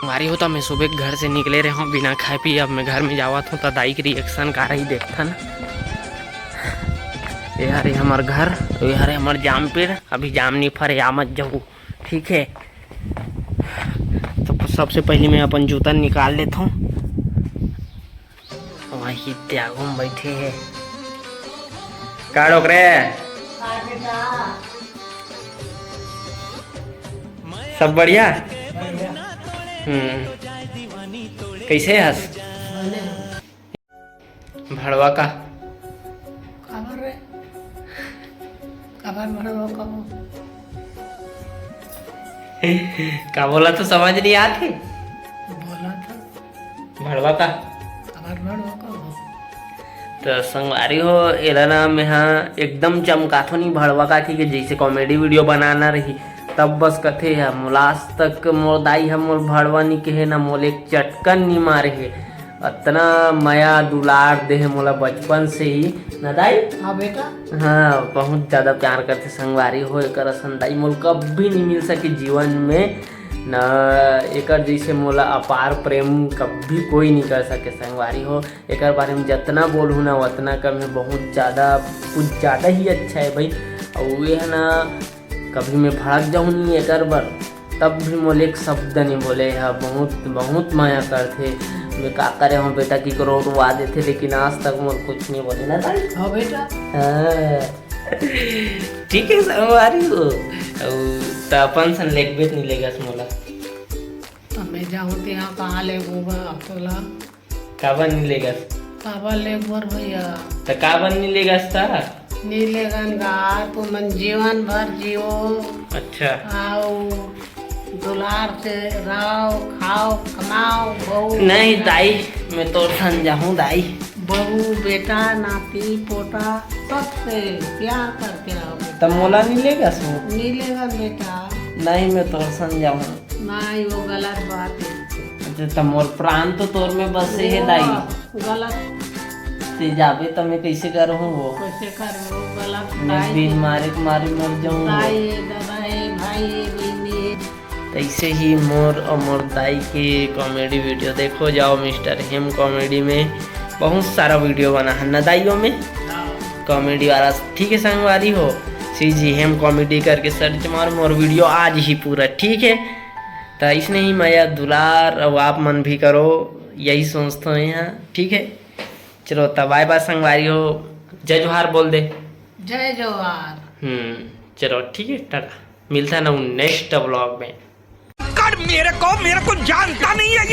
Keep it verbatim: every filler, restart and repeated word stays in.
मारी हो, त मैं सुबह घर से निकले रहे हूँ बिना खाए पिए। अब मैं घर में जावत हूँ, त दाई के रिएक्शन का रही, देखथन। ये हरे हमर घर, ये हरे हमर जाम पेड़। अभी जाम नहीं फरे, आ मत जाहू, ठीक है? तो सबसे पहले मैं अपन जूता निकाल लेता हूँ। वही त्यागो में बैठे है। का डोकरे? सब बढ़िया? हम्म। कैसे हस? भड़वा का? काबर रे? काबर भड़वा का हो? का बोला तो समझ नहीं आते। बोला था। भड़वा का? काबर भड़वा का हो? तो संगवारी हो, एला ना मैं हा एकदम चमकाथो नहीं भड़वा का, ठीक है? जैसे कॉमेडी वीडियो बनाना रही, तब बस कथे है। मोला आज तक मोर दाई ह मोर भड़वा नहीं कहे, ना मोला एक चटकन नहीं मारे है। अतना मया दुलार दे है मोला बचपन से ही, ना दाई? हाँ बेटा। हाँ, बहुत ज्यादा प्यार करथे संगवारी हो। एकर असन दाई मोला कभी नहीं मिल सके जीवन में, ना एकर जैसे मोला अपार प्रेम कभी कोई नहीं कर सके संगवारी हो। एकर बारे में जतना बोलहूँ ना, उतना कम है। बहुत ज्यादा, कुछ ज्यादा ही अच्छा है भाई। और ये है ना, कभी मैं भड़क जाऊँ नहीं एकर बर, तब भी मोला एक शब्द नहीं बोले है। बहुत, बहुत मया करथे। मैं का करे हूँ बेटा, कि करो रुआ देथे, लेकिन आज तक मोला कुछ नहीं बोले ना दाई। हाँ बेटा। हाँ। ठीक है संगवारी हो। अउ त अपन सन लेगबे नहीं लेगस मोला। त मैं जाहूँ त यहाँ कहाँ लेगूँ मैं अब तोला? काबर नहीं लेगस? काबर लेगोर भैया? त काबर नहीं लेगस त? नहीं लेगन गा, तुमन जीवन भर जियो। अच्छा। आओ, दुलार से रहो, खाओ, कमाओ, बहू। नहीं दाई, मैं तोर सन जाहूँ दाई। बहू, बेटा, नाती, पोता, सबसे प्यार करके रहो बेटा। त मोला नहीं लेगस वो? नहीं लेगन बेटा। नहीं, मैं तोर सन जाहूँ। नहीं, वो गलत बात है। अच्छा, त मोर प्राण तो तोर में बसे है दाई। गलत। ते जाबे त मैं कैसे करहूँ वो? कैसे करहूँ? गलत मैं दाई बिन के मारे के मारे मर जाऊँ। दाई, दादा है, भाई है, बहन है। तैसे ही मोर और मोर दाई के कॉमेडी वीडियो देखो जाओ मिस्टर हेम कॉमेडी में, बहुत सारा वीडियो बना है ना दाइयों में कॉमेडी वाला, ठीक है संगवारी हो? सी जी हेम कॉमेडी करके सर्च मारो, मोर वीडियो आज ही पूरा, ठीक है? त इसने ही मया दुलार अब आप मन भी करो, यही सोचता हूँ यहाँ, ठीक है? चलो त बाय बाय संगवारी हो, जय जोहार बोल दे। जय जोहार। हम्म, चलो ठीक है, टाटा, मिलता है ना नेक्स्ट व्लॉग में। कर मेरे को, मेरे को जानता नहीं है ये।